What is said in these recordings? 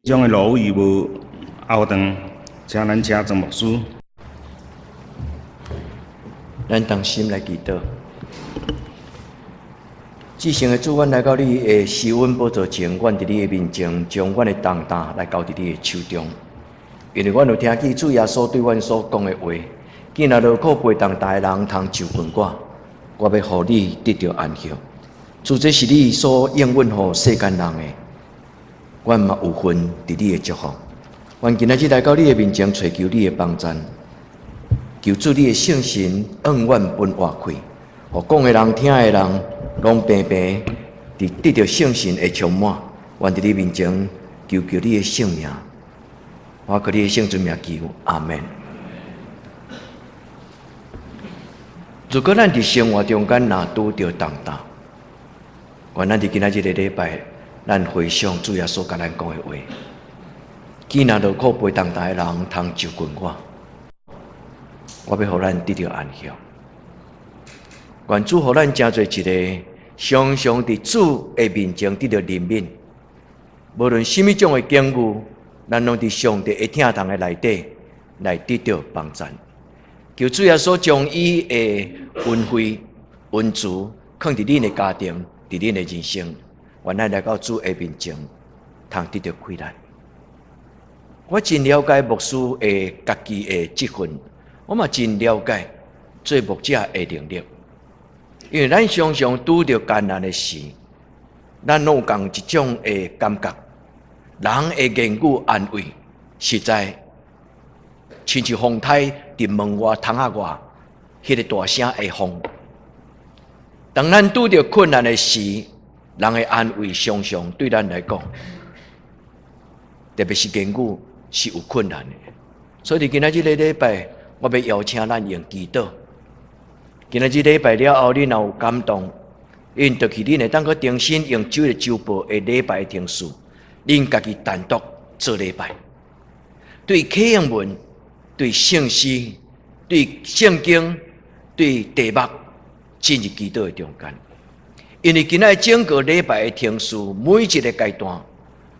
種的蘆葦無拗斷，請咱請曾牧師。咱同心來祈禱。至聖的主，阮來到你的施恩寶座前，阮佇你的面前，將阮的重擔來交佇你的手中。因為阮有聽見主耶穌對阮所講的話，見若勞苦背重擔的人通就近我，我欲予你得著安息。主，這是你所應允予世間人的，阮嘛有份佇你的祝福。阮今仔日來到你的面前，揣求你的幫贊，求主你的聖神向阮分活氣，予講的人、聽的人，攏平平佇得著聖神的充滿。阮佇你面前求求你的聖名，我靠你的聖尊名求，阿門。如果咱佇生活中間若拄著重擔，願咱佇今仔日這個禮拜，咱回想主耶穌共咱講的話：見若勞苦背重擔的人，通就近我，我欲予咱得著安息。願主予咱成做一個常常佇主的面前得著憐憫，無論啥物種的境遇，咱攏佇上帝的疼痛的內底來得著幫贊。求主耶穌將伊的恩惠、恩慈，囥佇恁的家庭，佇恁的人生。願咱來到主的面前，通得著氣力。我真了解牧師的家己的職分，我嘛真了解做牧者的能力。因為咱常常拄著艱難的時，咱攏有仝一種的感覺，人的言語安慰，實在親像風颱佇門外窗仔外，彼個大聲的風。當咱拄著困難的時，人的安慰常常對咱來講，特別是言語是有困難的。所以今仔日這個禮拜，我欲邀請咱用祈禱。今仔日禮拜了後，恁若有感動，𪜶就去恁會當閣重新用這個週報的禮拜程序，恁家己單獨做禮拜，對啟應文、對聖詩、對聖經、對題目進入祈禱的中間。因為今仔整個禮拜的程序，每一個階段，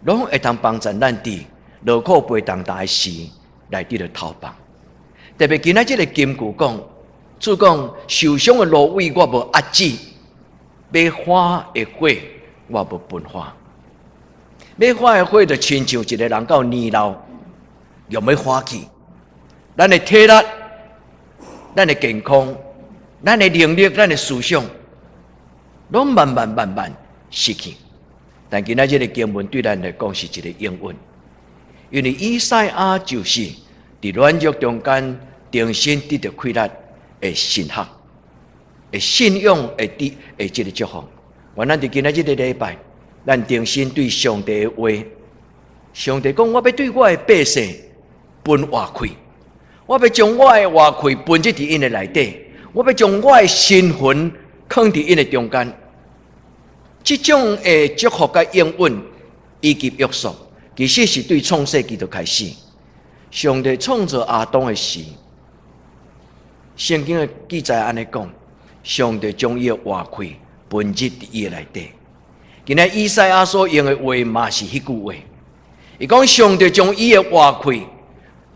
攏會當幫助咱佇勞苦背重擔的時來得著透放。特別今仔這個金句講，主講受傷的蘆葦我無壓止，欲發的火我無分化。欲發的火就親像一個人到年老，欲發去。咱的體力、咱的健康、咱的能力、咱的思想，攏慢慢慢慢失去。但今仔這個經文對咱來講是一個應允，因為以賽亞就是佇軟弱中間重新得著氣力的神學、的信仰的的的這個祝福。願咱佇今仔這個禮拜，咱重新對上帝的話，上帝講：我欲對我的百姓分活氣，我欲將我的活氣分入佇𪜶的內底，我欲將我的神魂囥佇𪜶的中間。這種的祝福佮應允以及約束，其實是對創世記就開始。上帝創造亞當的時，聖經的記載按呢講：上帝將伊的活氣分入佇伊的內底。今仔以賽亞所用的話嘛是彼句話。伊講上帝將伊的活氣、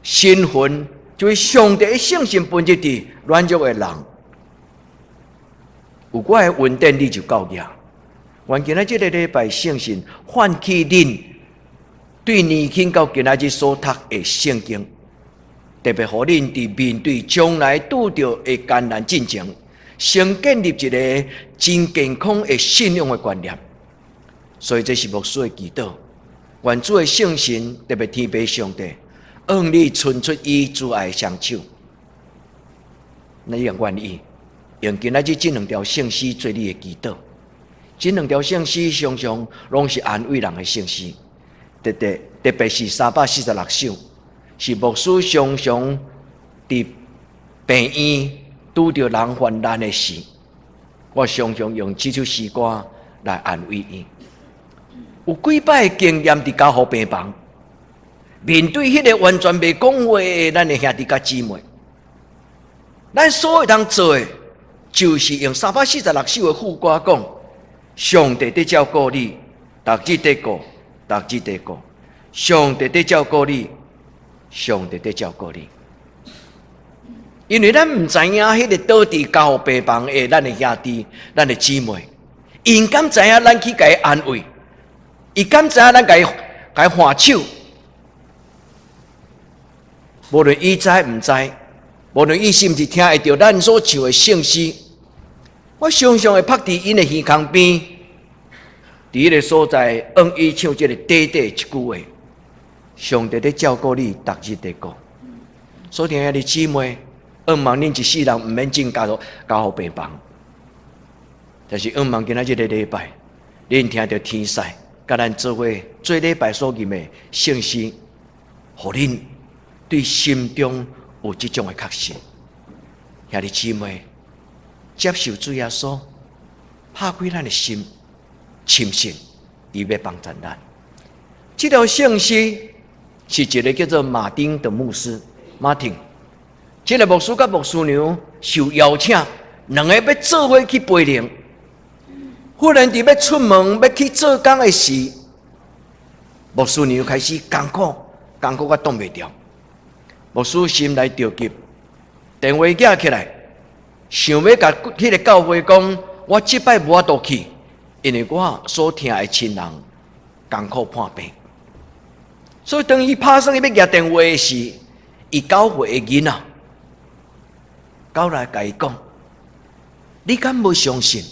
神魂，就是上帝的聖神分入佇軟弱的人，有我的恩典，你就夠額。願今仔這個禮拜聖神喚起恁對年輕到今仔日所讀的聖經，特別予恁佇面對將來拄著的艱難進前，先建立一個真健康的信仰的觀念。所以這是牧師的祈禱，願主的聖神特別天父上帝，向你伸出伊慈愛的雙手，你若願意用今仔日這兩條聖詩做你的祈禱。這兩條聖詩常常攏是安慰人的聖詩，特別特別是346首，是牧師常常佇病院拄著人患難的時，我常常用這首詩歌來安慰伊。有幾擺的經驗佇加護病房，面對彼個完全袂講話的咱的兄弟佮姊妹，咱所會當做的，就是用346首的副歌講：上帝佇照顧你，逐日佇顧，逐日佇顧。上帝佇照顧你，上帝佇照顧你。因為咱毋知影彼个倒佇加護病房的咱的兄弟、咱的姊妹，𪜶敢知影咱去共伊安慰，伊敢知影咱共伊挽手。無論伊知毋知，無論伊是毋是聽會著咱所唱的聖詩，我常常會拍佇𪜶的耳孔邊，佇彼个所在，向伊唱這个短短一句話：上帝咧照顧你，逐日咧顧。所以兄弟姊妹，向望恁一世人毋免進加護病房，但是向望今仔這个禮拜，恁聽著天使佮咱做伙做禮拜所吟的聖詩，予恁對心中有這種的確信。兄弟姊妹，接受主耶穌，拍開咱的心，深信伊欲幫助咱。這條聖詩是一个叫做馬丁的牧師，馬丁。這个牧師佮牧師娘受邀請，兩个欲做伙去培靈。忽然佇欲出門欲去做工的時，牧師娘開始艱苦，艱苦甲擋袂牢。牧師心內著急，電話寄起來，想欲共彼个教會講，我這擺無法度去，因為我所疼的親人艱苦破病。所以當伊拍算欲舉電話的時，伊9歲的囡仔走來共伊講：你敢無相信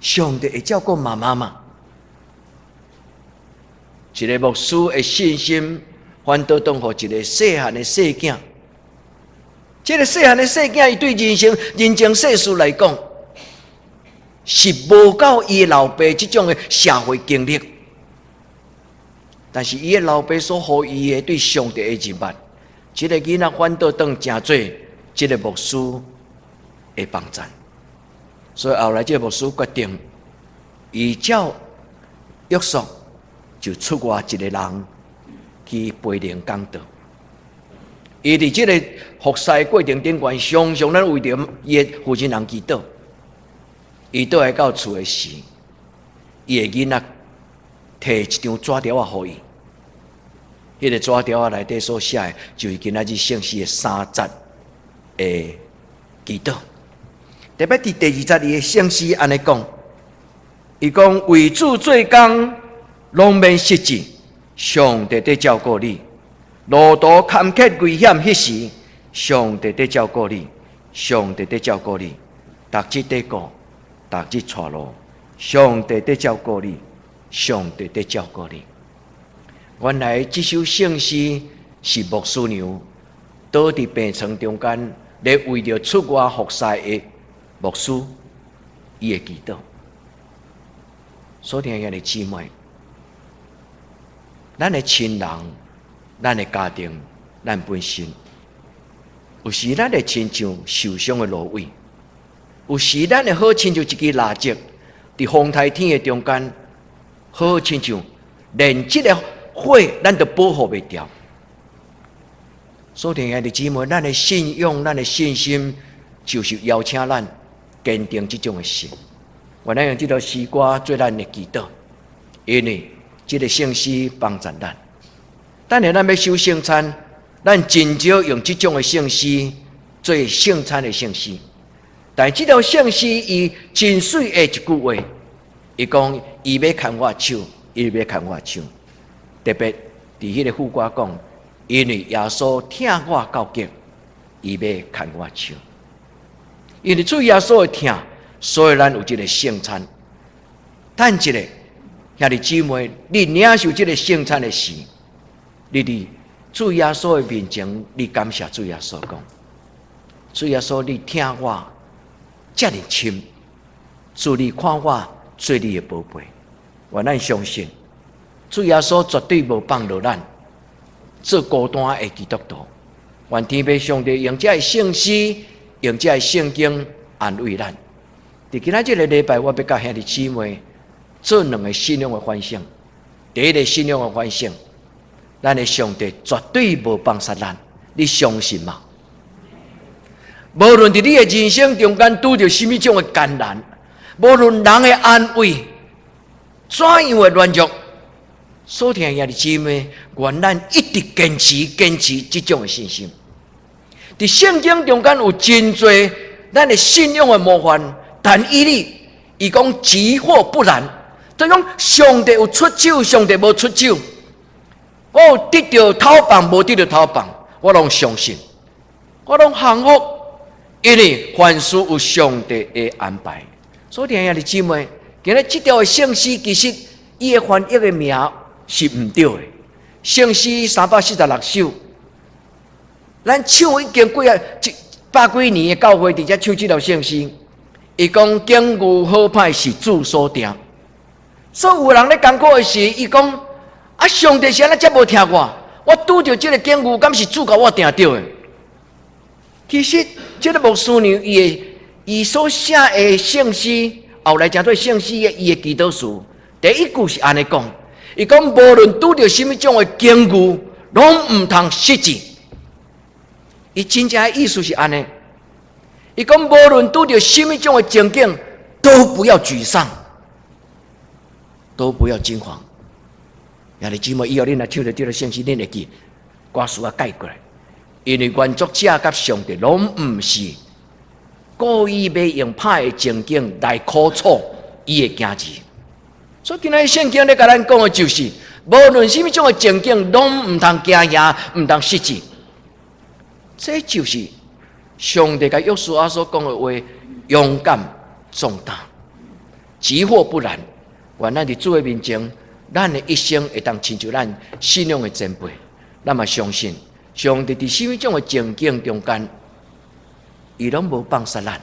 上帝會照顧媽媽嗎？一个牧師的信心，反倒當予一个細漢的細囝。這个細漢的細囝，伊對人生、人情世事來講，是無夠伊的老爸這種的社會經歷。但是伊的老爸所予伊的對上帝的認捌，這个囡仔反倒當成做這个牧師的幫贊。所以後來這个牧師決定，依照約束，就出外一个人去培靈講道。伊佇這个服侍過程頂懸，常常咱為著伊的負責人祈禱。伊倒來到厝的時，伊的囡仔提一張紙條仔予伊。彼个紙條仔內底所寫的，就是今仔日聖詩的三節的祈禱。特別佇第二節，伊的聖詩按呢講，伊講為主做工，攏免失志，上帝佇照顧你。路途坎坷危險彼時，上帝佇照顧你，上帝佇照顧你，逐日佇顧，逐日帶路，上帝佇照顧你，上帝佇照顧你。原來這首聖詩是牧師娘倒佇病床中間，咧為著出外服侍的牧師，伊的祈禱。所以兄弟姊妹，咱的親人、咱的家庭、咱本身，有時咱會親像受傷的蘆葦，有時咱會好親像一支蠟燭，佇風颱天的中間，好親像連這个火咱都保護袂牢。所以兄弟姊妹，咱的信仰、咱的信心，就是邀請咱堅定這種的信。願咱用這條詩歌做咱的祈禱，因為這个聖詩幫助咱。等下咱欲守聖餐，咱真少用這種的聖詩做聖餐的聖詩。但這條聖詩伊真媠的一句話，伊講伊欲牽我手，伊欲牽我手。特別佇彼个副歌講，因為耶穌疼我到極，伊欲牽我手。因為主耶穌的疼，所以咱有這个聖餐。等一下，兄弟姊妹，你領受這个聖餐的時，你佇主耶穌的面前，你感謝主耶穌講：主耶穌，你疼我遮爾深，主你看我做你的寶貝。願咱相信，主耶穌絕對無放落咱做孤單的基督徒。願天父上帝用這个聖詩，用這个聖經安慰咱。佇今仔這个禮拜，我欲佮兄弟姊妹做兩个信仰的反省。第一个信仰的反省，咱的上帝絕對無放殺咱，你相信嗎？無論佇你的人生中間拄著啥物種的艱難，無論人的安慰怎樣的軟弱，所聽兄弟姊妹，願咱一直堅持堅持這種的信心。佇聖經中間有真濟咱的信仰的模範，但以理伊講即或不然，就講上帝有出手，上帝無出手，我有得著頭棒，無得著頭棒，我攏相信，我攏降服，因為凡事有上帝的安排。所以兄弟姊妹，今日這條的聖詩其實伊的翻譯的名是毋對的。聖詩346首，咱唱已經幾啊一百幾年的教會，佇遮唱這條聖詩，伊講境遇好歹是主所定，所以有人咧艱苦的時，伊講啊，上帝是按怎遮無疼我？我拄著這个境遇，敢是主共我定著的？其實這个牧師娘伊的伊所寫的聖詩，後來成做聖詩的伊的祈禱詞，第一句是按呢講，伊講無論拄著啥物種的境遇，攏毋通失志。伊真正的意思是按呢，伊講無論拄著啥物種的情景，都不要沮喪，都不要驚慌。兄弟姊妹，以後恁若唱著這个聖詩，恁會記歌詞仔改過來，因為原作者佮上帝攏毋是故意欲用歹的情景來苦楚伊的囝兒。所以今仔日聖經咧共咱講的就是，無論啥物種的情景，攏毋通驚嚇，毋通失志。這就是上帝共約書亞所講的話：勇敢壯膽，即或不然，願咱佇主的面前，咱的一生會當親像咱信仰的前輩。咱嘛相信，上帝佇啥物種的情景中間，伊攏無放殺咱。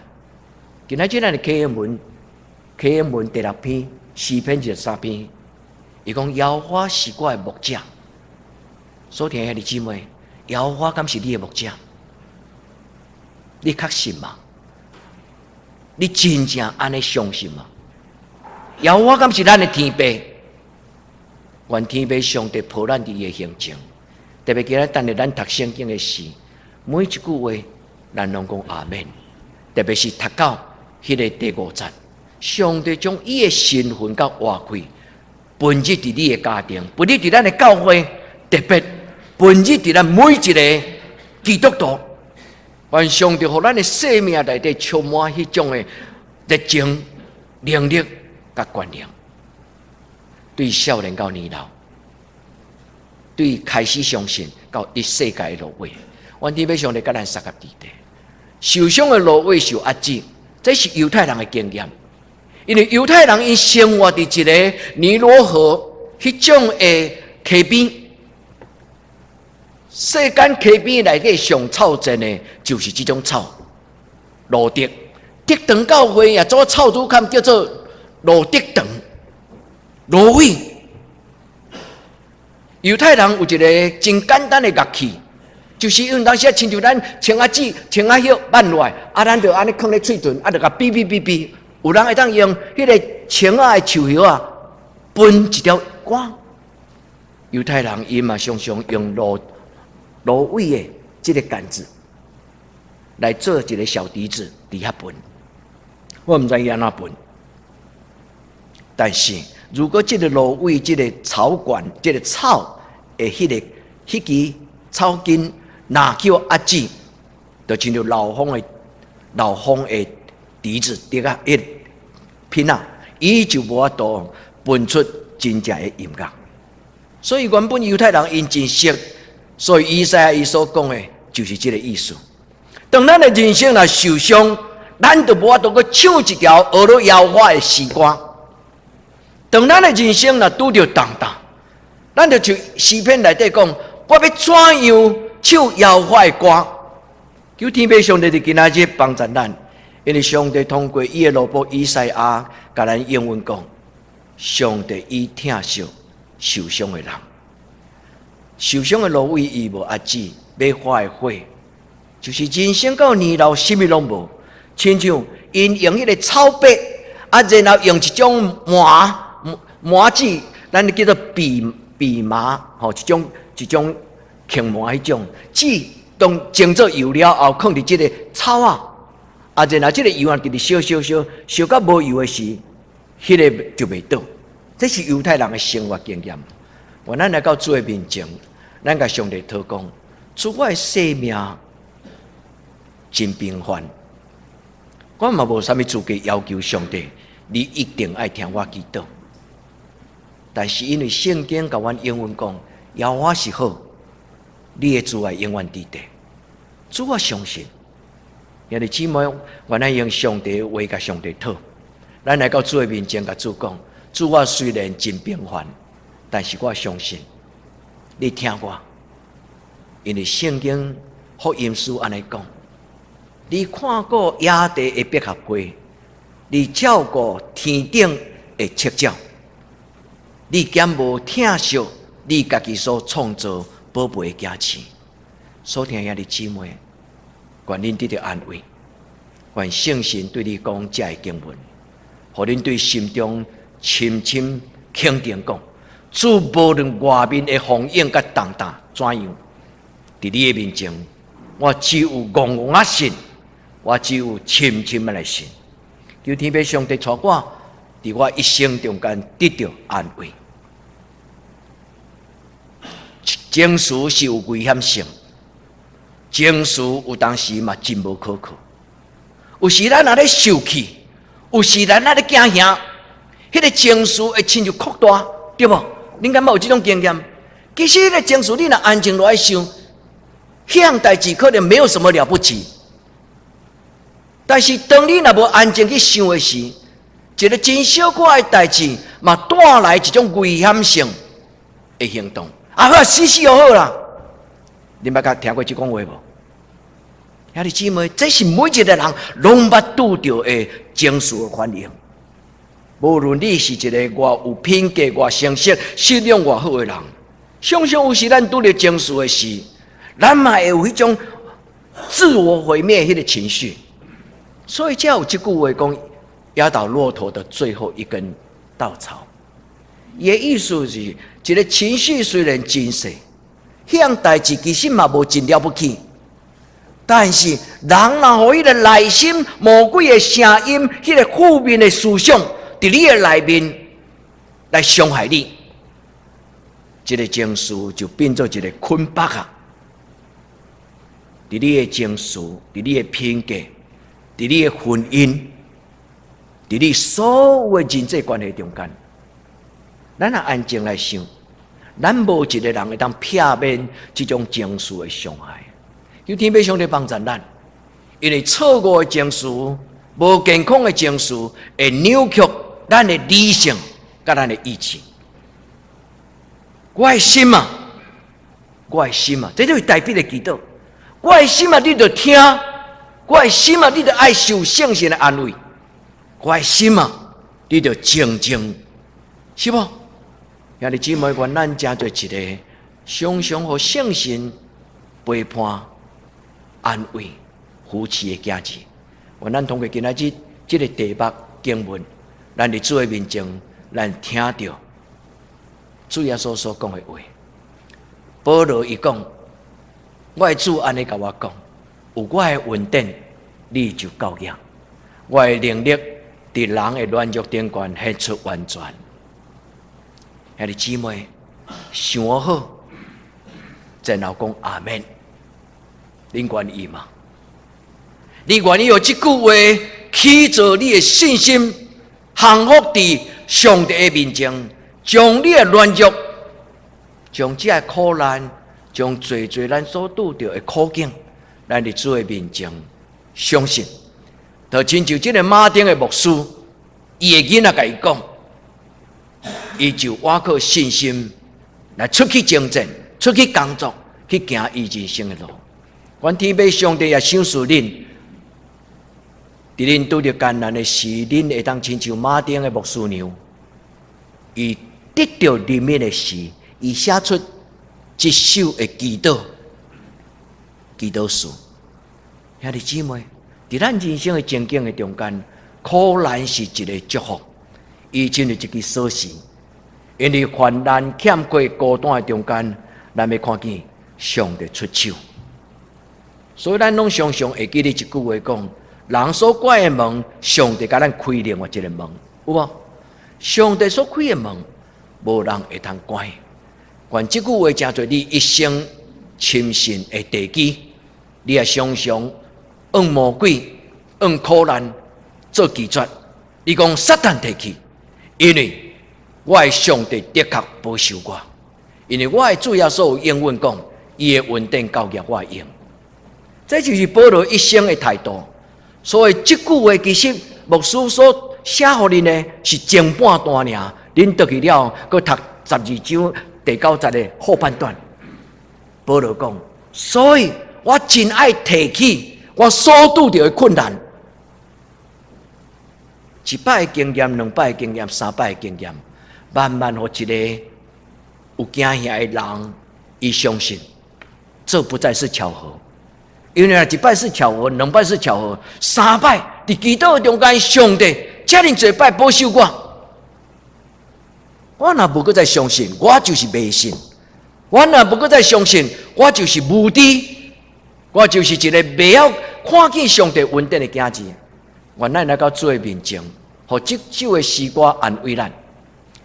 今仔日咱的啟應文，啟應文第六篇，詩篇23篇，伊講耶和華是我的牧者。所聽兄弟姊妹，耶和華敢是你的牧者？你確信嗎？你真正按呢相信嗎？耶和華敢是咱的天父？願天父上帝抱咱佇伊的胸前，特別今日等下咱讀聖經的時，每一句話咱攏講阿門。特別是讀到彼个第五節，上帝將伊的身份佮活氣分入佇你的家庭，分入佇咱的教會，特別分入佇咱每一个基督徒。願上帝予咱的生命內底充滿彼種的熱情、能力佮權能。對少年到年老，對開始相信到一世界的落尾，願天父上帝佮咱相佮佇咧。受傷的蘆葦受壓制，這是猶太人的經驗。因為猶太人𪜶生活佇一个尼羅河彼種的溪邊，世間溪邊內底上臭陣的，就是這種草，蘆竹。竹長教會也做臭主坎，叫做蘆竹長，蘆葦。猶太人有一个真簡單的樂器，就是因為當時啊，親像咱青仔籽、青仔葉挽落來，啊，咱就按呢囥咧喙唇，啊，就共嗶嗶嗶嗶。有人會當用彼个青仔的樹葉啊，分一條歌。猶太人𪜶嘛常常用蘆葦的這个桿子來做一个小笛子，佇遐分。我毋知伊按怎分，但是如果這个蘆葦、這个草管、這个草的彼支草根，若叫壓制，就親像老風的笛子笛仔，彼品仔，伊就無法度分出真正的音樂。所以原本猶太人𪜶真熟，所以以賽亞伊所講的，就是這个意思。當咱的人生若受傷，咱就無法度閣唱一條學了耶和華的詩歌。當咱的人生若拄著重擔，咱就像詩篇內底講：我欲怎樣唱耶和華的歌？求天父上帝佇今仔日幫助咱，因為上帝通過伊的奴僕以賽亞，共咱應允講：上帝伊疼惜受傷的人，受傷的蘆葦伊無壓制，欲花的花，就是人生到年老，啥物攏無，親像𪜶用彼个草筆，啊，然後用一種麻麻紙，咱叫做蓖麻，吼，一種一種輕麻彼種紙，當蒸做油了後，囥佇這个草仔，啊，然後這个油啊，直直燒燒燒，燒到無油的時，彼个就袂倒。這是猶太人的生活經驗。願咱來到主的面前，咱共上帝討講：主，我的生命真平凡，我嘛無啥物資格要求上帝，你一定愛聽我祈禱。但是因為聖經共阮應允講，耶和華是好，你的慈愛永遠佇地。主，我相信，兄弟姊妹，願咱用上帝的話共上帝討，咱來到主的面前，共主講：主，我雖然真平凡，但是我相信你聽我，因為聖經福音書按呢講，你看顧野地的百合花，你照顧天頂的赤鳥，你敢無疼惜你家己所創造寶貝的囝兒？所聽兄弟姊妹，願恁得著安慰，願聖神對你講這个經文，予恁對心中深深肯定講：主無論外面的風湧佮動盪怎樣，佇你的面前，我只有戇戇仔信，我只有深深仔來信。求天父上帝帶我，佇我一生中間得著安慰。情緒是有危險性，情緒有當時嘛真無可靠。有時咱若咧受氣，有時咱若咧驚嚇，彼個情緒會親像擴大，對無？恁敢捌有這種經驗？其實彼個情緒，你若安靜落來想，彼項代誌可能沒有什麼了不起。但是當你若無安靜去想的時，一個真小可的代誌，嘛帶來一種危險性的行動。啊好，死死就好啦。恁捌聽過這講話無？兄弟姊妹，這是每一個人攏捌拄著的情緒的反應。無論你是一個偌有品格、偌成熟、信仰偌好的人，常常有時咱拄著情緒的時，咱嘛會有彼種自我毀滅彼個情緒。所以才有這句話講：壓倒駱駝的最後一根稻草。伊的意思是，一個情緒雖然真細，彼項代誌其實嘛無真了不起，但是人若予彼個內心魔鬼的聲音、彼個負面的思想，佇你的內面來傷害你，這個情緒就變做一個捆綁啊！佇你的情緒，佇你的品格，佇你的婚姻，佇你所有的人際關係中間，咱若安靜來想，咱無一個人會當避免這種情緒的傷害。求天父上帝幫助咱，因為錯誤的情緒、無健康的情緒，會扭曲咱的理性佮咱的意志。我的心啊，我的心啊，這就是大衛的祈禱。我的心啊，你著聽；我的心啊，你著愛受聖神的安慰。我的心啊，你著靜靜，是無？兄弟姊妹，願咱成做一個常常予聖神陪伴、安慰、扶持的囝兒。願咱通過今仔日這个題目經文，咱佇主的面前，咱聽著主耶穌所講的話。保羅伊講：我的主按呢共我講，有我的恩典，你就夠用。我的能力佇人的軟弱頂懸顯出完全。兄弟姊妹，想好，然後講阿們。恁願意嗎？你願意用這句話起做你的信心，降服佇上帝的面前，將你的軟弱，將這个苦難，將濟濟咱所拄著的苦境，咱佇主的面前相信，就親像這个馬丁的牧師，伊的囡仔共伊講，伊就倚靠信心來出去征戰，出去工作，去行伊人生的路。願天父上帝也賞賜恁，佇恁拄著艱難的時，恁會當親像馬丁的牧師娘，伊得著憐憫的時，伊寫出這首的祈禱，祈禱書。兄弟姊妹，佇咱人生的情景的中間，苦難是一个祝福，伊親像一支鎖匙。因為患難欠缺孤單的中間，咱欲看見上帝出手。所以咱攏常常會記得一句話講：人所關的門，上帝共咱開另外一个門，有無？上帝所開的門，無人會通關。願這句話成做你一生深信的地基。你也常常向魔鬼、向苦難做拒絕。你講撒旦退去，因為我的上帝的確保守我，因為我的主耶穌有應允講，伊的恩典夠額我用。這就是保羅一生的態度。所以這句話其實牧師所寫予恁的是前半段爾，恁轉去了，閣讀12章第九節的後半段。保羅講，所以我真愛提起我所拄著的困難，一擺的經驗，兩擺的經驗，三擺的經驗，慢慢予一个有經驗的人，伊相信，這不再是巧合。因為一擺是巧合，兩擺是巧合，三擺佇祈禱中間，上帝遮爾濟擺保守我，我若無閣再相信，我就是迷信；我若無閣再相信，我就是無知，我就是一个袂曉看見上帝恩典的囝兒。願咱來到主的面前，予這首的詩歌安慰咱。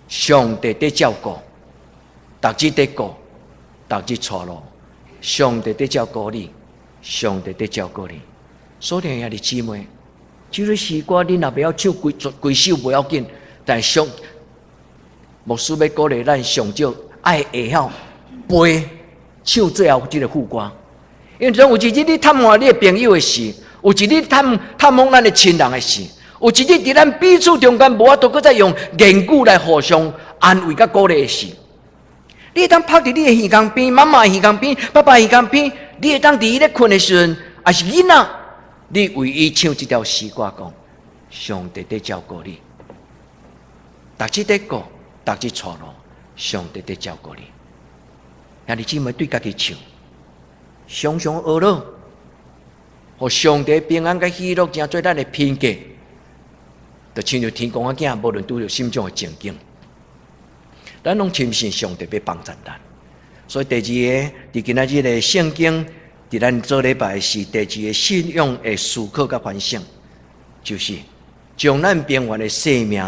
上帝佇照顧，逐日佇顧，逐日帶路。上帝佇照顧你，上帝佇照顧你。所以兄弟姊妹，這个詩歌你若袂曉唱規規首無要緊，但上牧師欲鼓勵咱上少愛會曉背唱最後這个副歌。因為當有一日你探望你的朋友的時，有一日探探訪咱的親人的時，有一日佇咱彼此中間無法度閣再用言語來互相安慰佮鼓勵的時，你會當趴佇你的耳孔邊，媽媽的耳孔邊，爸爸的耳孔邊，你會當佇伊咧睏的時陣，抑是囡仔，你為伊唱這條詩歌，講上帝佇照顧你，逐日佇顧，逐日帶路，上帝佇照顧你。兄弟姊妹對家己唱，常常學咯，予上帝平安佮喜樂，成做咱的品格，就親像天公仔囝，無論拄著啥物種的情景，咱攏深信上帝欲幫助咱。所以第二个，佇今仔日的聖經，佇咱做禮拜是第二个信仰的思考佮反省，就是將咱平凡的生命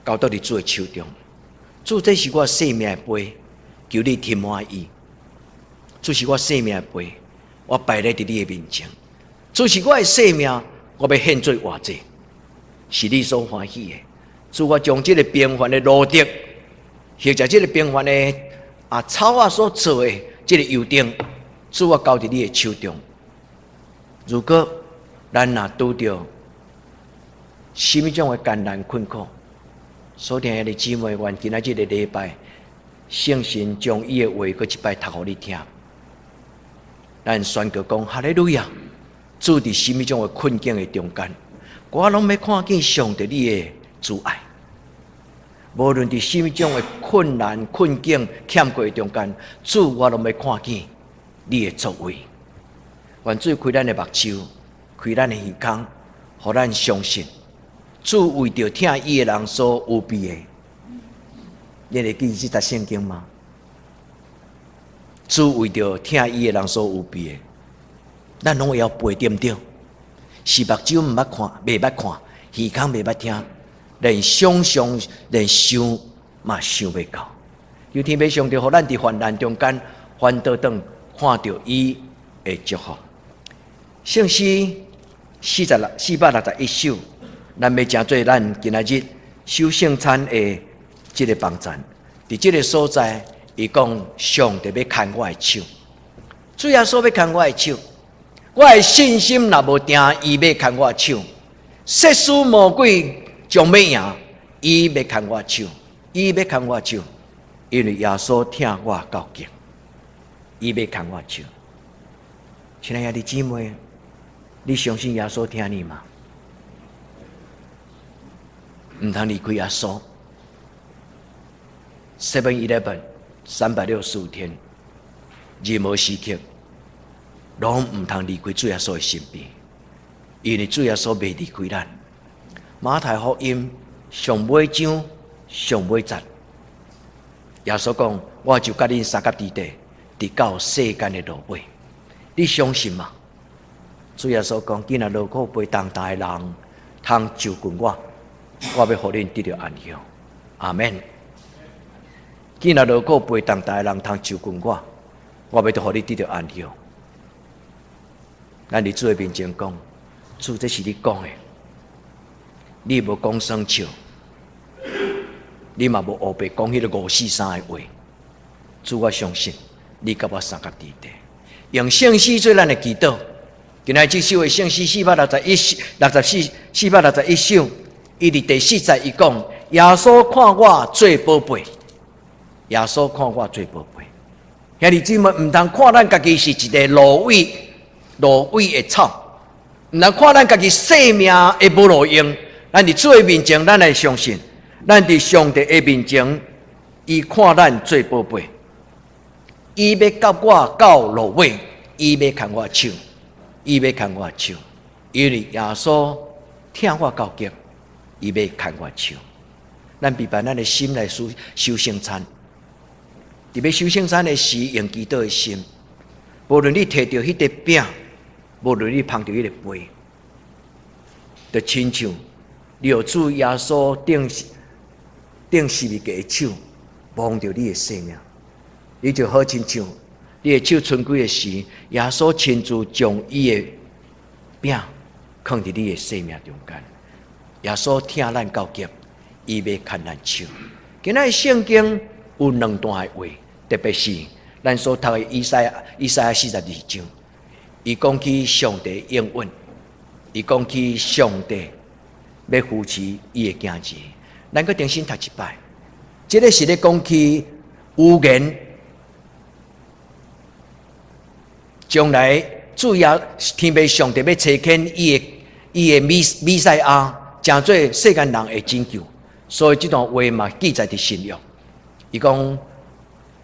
交到佇主的手中。主，這是我生命的杯，求你聽滿意。主是我生命的杯，我擺咧佇你的面前。主是我的生命，我欲獻做活祭，是你所歡喜的。主，我將這个平凡的路德，或者這个平凡的草仔所做的這个油燈，主，我交佇你的手中。如果咱若拄著啥物種的艱難困苦，所聽的姊妹，願今仔這个禮拜，聖神將伊的話閣一擺讀予你聽。咱宣告講：哈利路亞！主佇啥物種的困境的中間，我攏欲看見上帝你的慈愛。無論佇啥物種的困難、困境、欠過的中間，主我攏欲看見你的作為。願主開咱的目睭，開咱的耳孔，予咱相信主為著疼伊的人所預備的。你會記這節聖經嗎？主為著疼伊的人所預備的，咱攏會曉背對毋對？是目睭毋捌看，袂捌看，耳孔袂捌聽，連想像、連想嘛想袂到。求天父上帝，予咱佇患難中間，反倒轉看著伊的祝福。聖詩46 461首，咱欲成做咱今仔日守聖餐的這个幫贊。佇這个所在，伊講上帝欲牽我的手，主耶穌欲牽我的手，我的信心若無定，伊欲牽我的手。世事魔鬼將欲贏，伊欲牽我的手，伊欲牽我的手，因為耶穌疼我到極，伊欲牽我的手。親愛的姊妹，你相信耶穌疼你嗎？毋通離開耶穌。7-Eleven 365天，任何時刻，攏毋通離開主耶穌的身邊，因為主耶穌袂離開咱。馬太福音上尾章上尾節，耶穌講：我就佮恁相佮佇底，直到世間的落尾。你相信嗎？主耶穌講：囝仔勞苦背重擔的人，通就近我，我欲予恁得著安息。阿門。見若勞苦背重擔的人通就近我，我欲予你得著安歇。咱佇主的面前講，主，這是你講的，你無講耍笑，你嘛無烏白講彼個五四三的話。主，我相信你佮我相佮佇咧，用聖詩做咱的祈禱。今仔這首的聖詩461、64、461首，伊佇第四節伊講：耶穌看我做寶貝，耶穌看我做寶貝。兄弟姊妹，毋通看咱家己是一个蘆葦，蘆葦的草，毋通看咱家己生命的無路用。咱佇主的面前，咱來相信，咱佇上帝的面前，伊看咱做寶貝，伊欲佮我到路尾，伊欲牽我手，伊欲牽我手，因為耶穌疼我到極，伊欲牽我手。咱預備咱的心來守守聖餐，佇欲守聖餐的時，用祈禱的心，無論你提著彼塊餅，無論你捧著彼个杯，就親像你予主耶穌釘釘十字架的手摸著你的生命，你就好親像你的手伸開的時，耶穌親自將伊的餅囥佇你的生命中間。耶穌疼咱到極，伊欲牽咱手。今仔聖經有兩段的話，特別是咱所讀的以賽亞42章，伊講起上帝應允，伊講起上帝欲扶持伊的囝兒。咱閣重新讀一擺，這个是咧講起預言，將來主耶天父上帝欲差遣伊的彌賽亞，成做世間人的拯救。所以這段話嘛記載佇新約。伊講：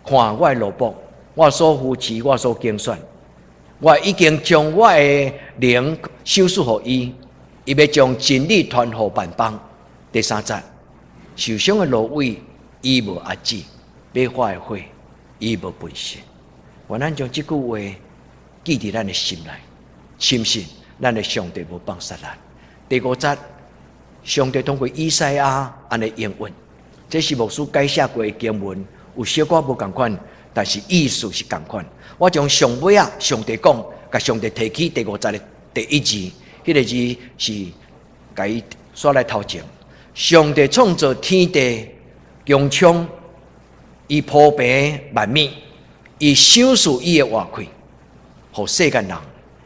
看我的奴僕，我所扶持，我所揀選，我已經將我的靈賞賜予伊，伊欲將真理傳予萬邦。第三節，受傷的蘆葦，伊無壓制；欲發的火，伊無噴熄。願咱將這句話記佇咱的心內，深信咱的上帝無放殺咱。第五節，上帝通過以賽亞按呢應允，這是牧師改寫過的經文，有小可無仝款，但是意思是仝款。我將上尾仔，上帝講，共上帝提起第五節的第一字，彼個字是共伊煞來頭前。上帝創造天地，穹蒼，伊鋪平萬物，伊賞賜伊的活氣，予世間人，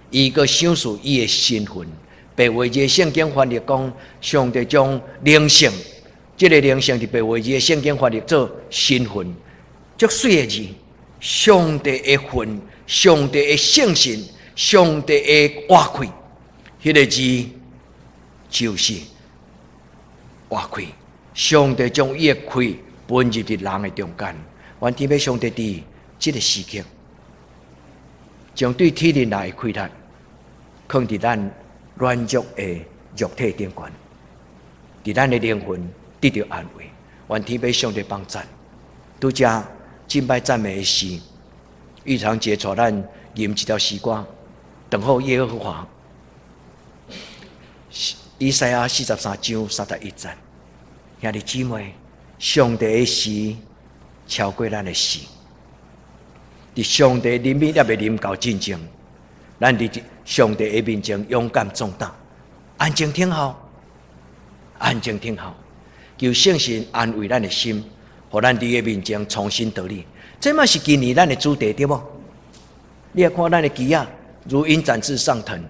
伊閣賞賜伊的神魂。白話字的聖經翻譯講，上帝將靈性，這個靈性佇白話字的聖經翻譯做神魂，足媠的字，上帝的魂，上帝的聖神，上帝的活氣，彼個字就是活氣。上帝將伊的氣噴入佇人的中間，願天父上帝佇這個時刻，將對天靈來的氣力，囥佇咱軟弱的肉體頂懸，佇咱的靈魂得著安慰。願天父上帝幫贊。拄才敬拜讚美的時，玉長姐帶咱吟一條詩歌，等候耶和華。以賽亞43章31節，兄弟姊妹，上帝的時超過咱的時。佇上帝臨面猶未臨到進前，咱佇上帝的面前勇敢壯膽，安靜聽候，安靜聽候，求聖神安慰咱的心，予咱佇伊面前重新得力。這嘛是今年咱的主題對無？你來看咱的旗仔，如鷹展翅上騰，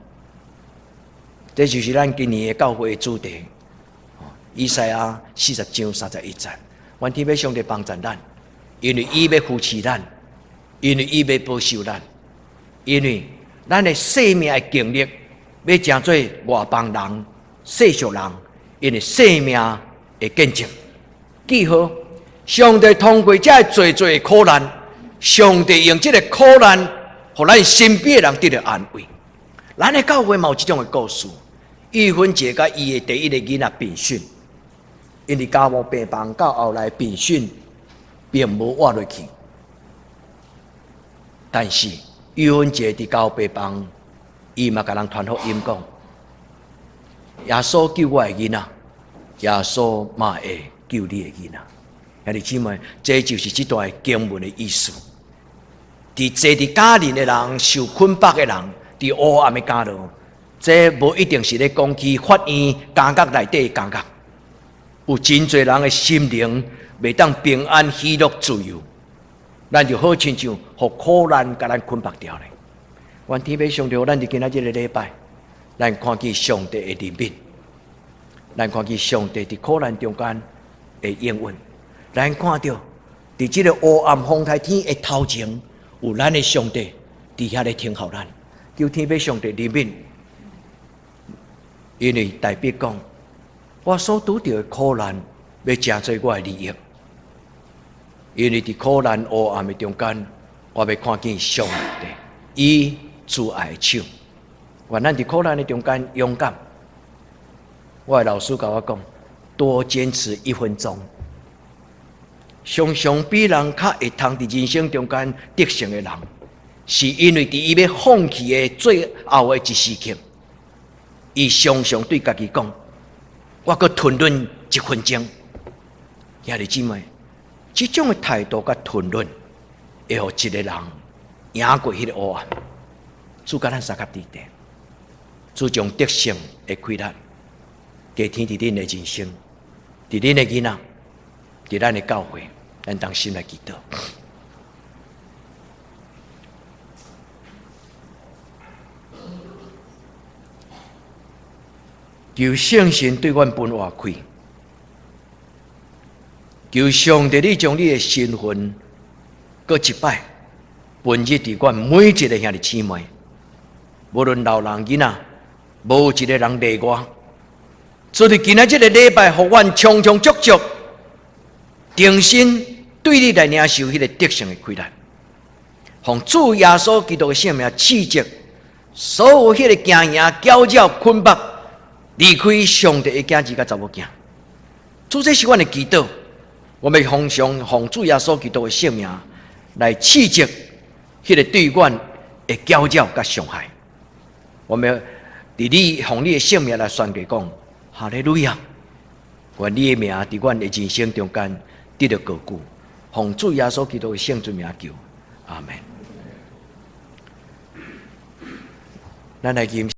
這就是咱今年的教會的主題。以賽亞40章31節，願天父上帝幫助咱，因為伊欲扶持咱，因為伊欲保守咱，因為咱的生命的經歷欲成做外邦人、世俗人，𪜶的生命的見證。記號，上帝通過這濟濟的苦難，上帝用這個苦難，予咱身邊的人得著安慰。咱的教會嘛有這種的故事。玉芬姐佮伊的第一个囡仔秉訓，𪜶佇加護病房到後來秉訓並無活落去，但是玉芬姐佇加護病房，伊嘛共人傳福音講：耶穌救我的囡仔，耶穌嘛會救你的囡仔。兄弟姊妹，這就是這段經文的意思。佇坐佇監牢的人，受捆綁的人，佇黑暗的監牢，這無一定是咧講起法院監獄內底的監獄。有真濟人的心靈袂當平安、喜樂、自由，咱就好親像予苦難共咱捆綁牢咧。願天父上帝，咱佇今仔這个禮拜，咱看見上帝的憐憫，咱看見上帝佇苦難中間的應允，咱看著佇這个黑暗風颱天的頭前，有咱的上帝佇遐咧聽候咱，求天父上帝憐憫，因為大衛講，我所拄著的苦難，欲成做我的利益，因為佇苦難黑暗的中間，我欲看見上帝伊慈愛的手。願咱佇苦難的中間勇敢。我的老師共我講，多堅持一分鐘。常常比人較會通佇人生中間得勝的人，是因為佇伊欲放棄的最後的一時刻，伊常常對家己講：我閣吞忍一分鐘。兄弟姊妹，這種的態度佮吞忍，會予一个人贏過彼个黑暗。主共咱相佮佇咧，主將得勝的氣力加添佇恁的人生，佇恁的囡仔，佇咱的教會，咱同心來祈禱。求聖神對阮分活氣，求上帝你將你的身份閣一擺分入佇阮每一个兄弟姊妹，無論老人囡仔，無一个人例外。所以今仔這个禮拜，予阮充充足足，重新對你來領受彼个得勝的氣力，奉主耶穌基督的聖名，斥責所有彼个驚惶、攪擾、捆綁，離開上帝的囝兒佮查某囝。主，這是阮的祈禱，我們奉上奉主耶穌基督的聖名來斥責彼个對阮的攪擾佮傷害。我們佇你奉你的聖名來宣告講，哈利路亞！願你的名佇阮的人生中間得著高舉，奉主耶穌基督的聖尊名求，阿門。咱來吟。